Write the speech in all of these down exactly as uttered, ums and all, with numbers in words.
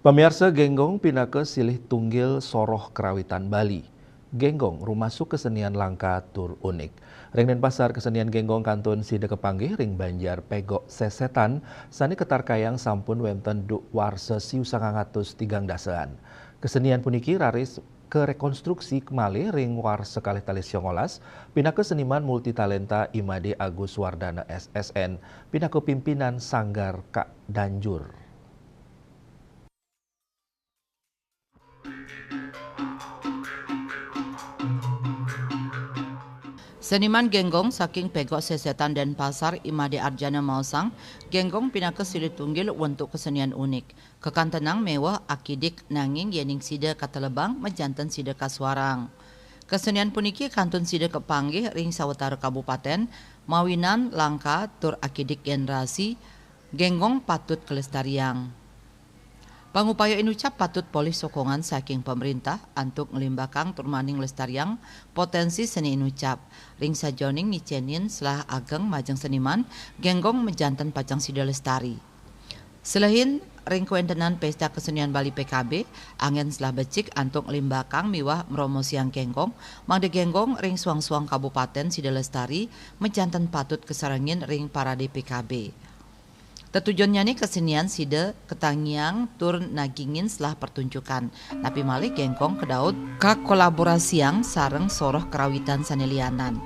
Pamiarsa, génggong pinaka silih tunggil soroh karawitan Bali. Génggong rumasuk kesenian langka tur unik. Ring Denpasar, kesenian génggong kantun sida kapanggih ring Banjar Pegok Sesetan, sané katarkayang sampun wénten duk warsa siu sangang atus tigang dasaan. Kesenian puniki raris karekonstruksi malih ring warsa kalih tali songolas, pinaka seniman multitalénta I Madé Agus Wardana S S N, pinaka pimpinan Sanggar Kak Danjur. Seniman génggong saking Pegok Sesetan Denpasar, I Madé Arjana maosang, génggong pinaka silih tunggil wentuk kesenian unik. Kakantenang méweh akidik, nanging yéning sida katelebang, majanten sida kasuarang. Kesenian puniki kantun sida kapanggih ring sawatara kabupatén, mawinan langka tur akidik generasi, génggong patut kalestariang. Pangupaya inucap patut polih sokongan saking pamréntah antuk nglimbakang tur mani nglestariang potensi seni inucap. Ring sajeroning ngicénin selah ageng majeng seniman, génggong majanten pacang sida lestari. Selehin ring kawéntenan Pésta Kesenian Bali P K B, anggén selah becik antuk nglimbakang miwah mromosiang génggong, mangda génggong ring suang-suang kabupatén sida lestari, majanten patut kasarengin ring parade P K B. Tetujonnyané kesenian sida katangiang tur nagingin selah pertunjukan, napi malih génggong kadaut kakolaborasiang sareng soroh karawitan sané lianan.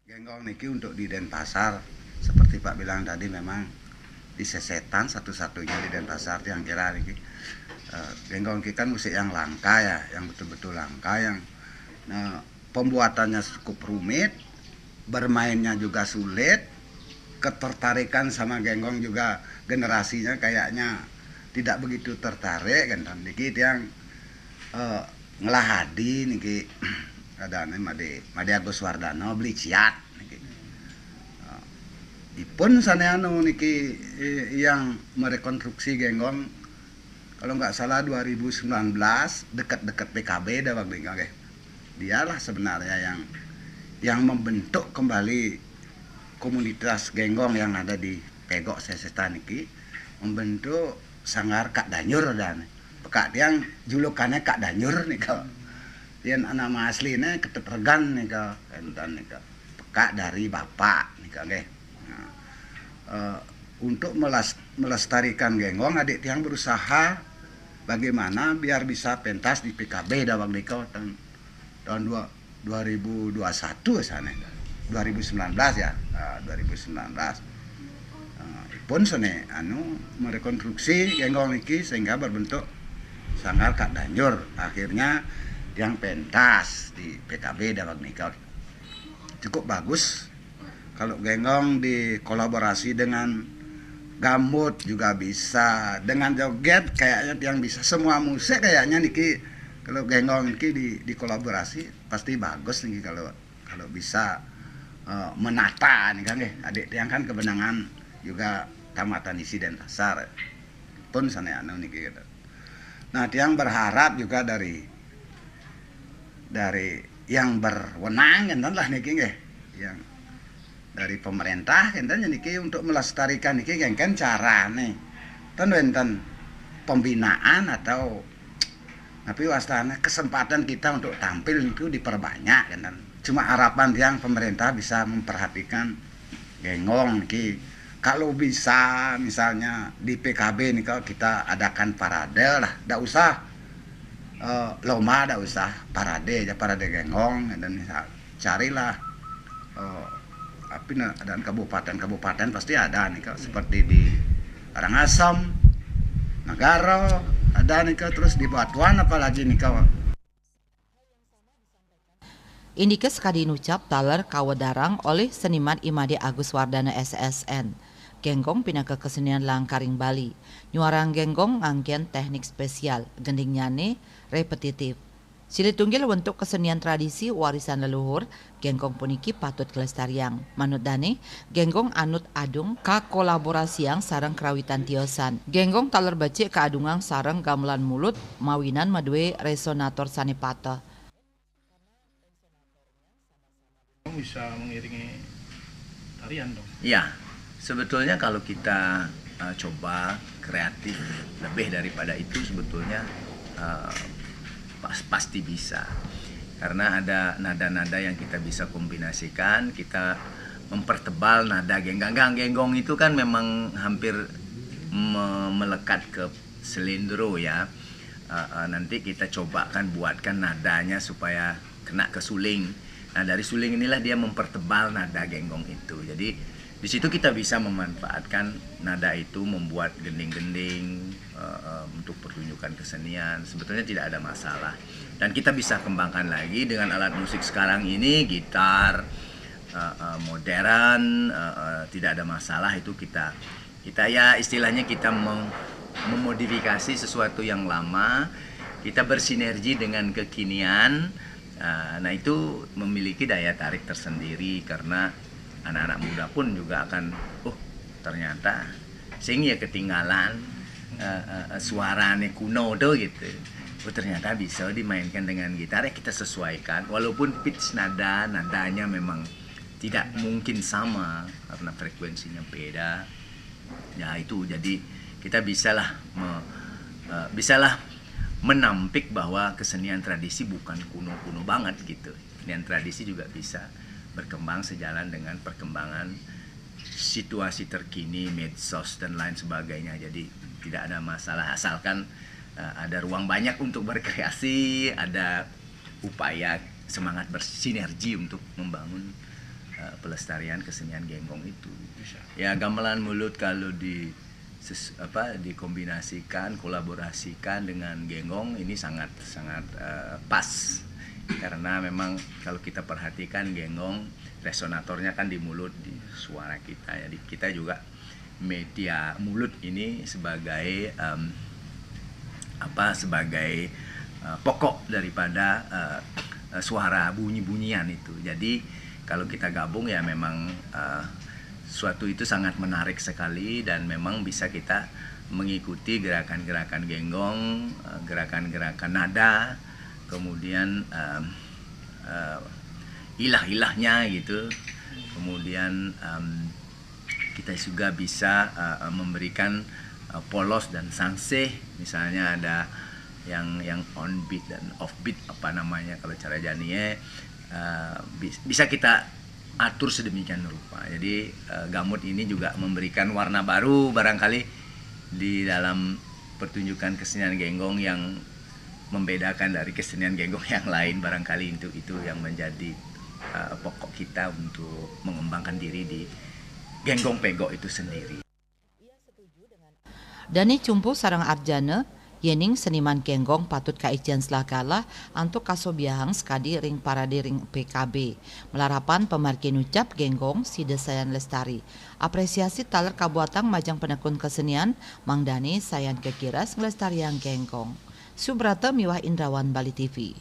Génggong niki untuk di Denpasar, seperti Pak bilang tadi, memang di Sesetan satu-satunya di Denpasar, tiang kira niki. Eh, génggong niki kan musik yang langka ya, yang betul-betul langka, yang, nah, pembuatannya cukup rumit, bermainnya juga sulit, ketertarikan sama génggong juga generasinya kayaknya tidak begitu tertarik kan. Niki tiang, eh, ngelah adi niki adané Madé, Madé Agus Wardana, Beli Ciat niki. Eh, ipun sané anu niki, eh, yang merekonstruksi génggong, kalau nggak salah dua ribu sembilan belas, dekat-dekat P K B dah waktu itu, nggih. Dialah sebenarnya yang, yang membentuk kembali komunitas génggong yang ada di Pegok Sesetan niki, membentuk Sanggar Kak Danjur dan pekak tiang julukané Kak Danjur nika. Yén nama asliné Ketut Regan nika, énten nika. Pekak dari bapak nika nggih. Nah, eh, untuk melas-, melestarikan génggong, adik tiang berusaha bagaimana biar bisa pentas di P K B daweg nika tahun, tahun dua, dua ribu dua satu sané. Dua ribu sembilan belas ya, ah, dua ribu sembilan belas. Ah, ipun sané anu merekonstruksi génggong niki sehingga berbentuk Sanggar Kak Danjur. Akhirnya tiang pentas di P K B daweg nika. Cukup bagus. Kalau génggong dikolaborasi dengan gambut juga bisa, dengan joget kayaknya tiang bisa, semua musik kayaknya niki, kalau génggong niki di, dikolaborasi pasti bagus niki kalau, kalau bisa, eh, menata nih kan, nggih. Adik tiang kan kebenangan juga tamatan isi Denpasar. Pun sané anu niki gitu. Nah, tiang berharap juga dari, dari yang berwenang, énten lah niki nggih, yang dari pemerintah, énten niki untuk melestarikan niki, kéngkén carané. Ten wénten pembinaan atau tapi wastané kesempatan kita untuk tampil itu diperbanyak, énten. Cuma harapan tiang pemerintah bisa memperhatikan génggong niki. Kalau bisa misalnya di P K B nih, kalau kita adakan parade lah, ndak usah, eh, lomba, ndak usah parade aja, parade génggong, dan misal carilah, eh, apa nih, ada kabupaten-kabupaten pasti ada nih, kalau seperti di Karangasem, Nagara, ada nih, kalau terus di Batuan apalagi nih, kalau. Indike sakadi inucap taler kawedarang olih seniman I Madé Agus Wardana S S N. Génggong pinaka kesenian langka ring Bali. Nyuarang génggong nganggén teknik spesial, gendingnyané repetitif. Silih tunggil wentuk kesenian tradisi warisan leluhur, genggong puniki patut kelestariang. Manut dane, genggong anut adung kakolaborasiang sareng krawitan tiosan. Genggong taler becik kaadungang sareng gamelan mulut mawinan madue resonator sane pateh. Bisa mengiringi tarian dong. Ya, sebetulnya kalau kita uh, coba kreatif, lebih daripada itu sebetulnya uh, pas, pasti bisa. Karena ada nada-nada yang kita bisa kombinasikan, kita mempertebal nada genggang. Genggong itu kan memang hampir me- melekat ke selendro ya. Uh, uh, nanti kita coba kan buatkan nadanya supaya kena ke suling. Nah, dari suling inilah dia mempertebal nada genggong itu. Jadi di situ kita bisa memanfaatkan nada itu membuat gending-gending uh, uh, untuk pertunjukan kesenian. Sebetulnya tidak ada masalah. Dan kita bisa kembangkan lagi dengan alat musik sekarang ini, gitar, uh, uh, modern, uh, uh, tidak ada masalah itu kita kita ya istilahnya kita mem- memodifikasi sesuatu yang lama, kita bersinergi dengan kekinian. Uh, nah, itu memiliki daya tarik tersendiri karena anak-anak muda pun juga akan, oh, ternyata sing ya ketinggalan uh, uh, suarane kuno tuh gitu. Oh, ternyata bisa dimainkan dengan gitar, ya kita sesuaikan, walaupun pitch nada, nadanya memang tidak mungkin sama karena frekuensinya beda. Ya, itu jadi kita bisalah me- uh, bisalah menampik bahwa kesenian tradisi bukan kuno-kuno banget gitu. Kesenian tradisi juga bisa berkembang sejalan dengan perkembangan situasi terkini, medsos dan lain sebagainya. Jadi tidak ada masalah asalkan uh, ada ruang banyak untuk berkreasi, ada upaya semangat bersinergi untuk membangun uh, pelestarian kesenian genggong itu. Ya, gamelan mulut kalau di ses, apa dikombinasikan, kolaborasikan dengan genggong ini sangat sangat uh, pas, karena memang kalau kita perhatikan genggong resonatornya kan di mulut, di suara kita. Jadi kita juga media mulut ini sebagai um, apa sebagai uh, pokok daripada uh, suara bunyi-bunyian itu. Jadi kalau kita gabung ya memang uh, suatu itu sangat menarik sekali dan memang bisa kita mengikuti gerakan-gerakan genggong, uh, gerakan-gerakan nada, kemudian uh, uh, ilah-ilahnya gitu, kemudian um, kita juga bisa uh, memberikan uh, polos dan sangseh, misalnya ada yang yang on beat dan off beat apa namanya kalau cara Janie, uh, bisa kita atur sedemikian rupa. Jadi uh, gamut ini juga memberikan warna baru barangkali di dalam pertunjukan kesenian genggong yang membedakan dari kesenian genggong yang lain, barangkali itu itu yang menjadi uh, pokok kita untuk mengembangkan diri di genggong pego itu sendiri. Dane Cumpu sareng Arjana, yening seniman genggong patut kaijian selagalah antuk kasobiahang sekadi ring parade ring P K B. Malarapan pamargi nucap genggong sida sayan lestari. Apresiasi taler kabuatang majeng penekun kesenian, mangdane sayan kekiras nglestariang genggong. Subrata miwah Indrawan, Bali T V.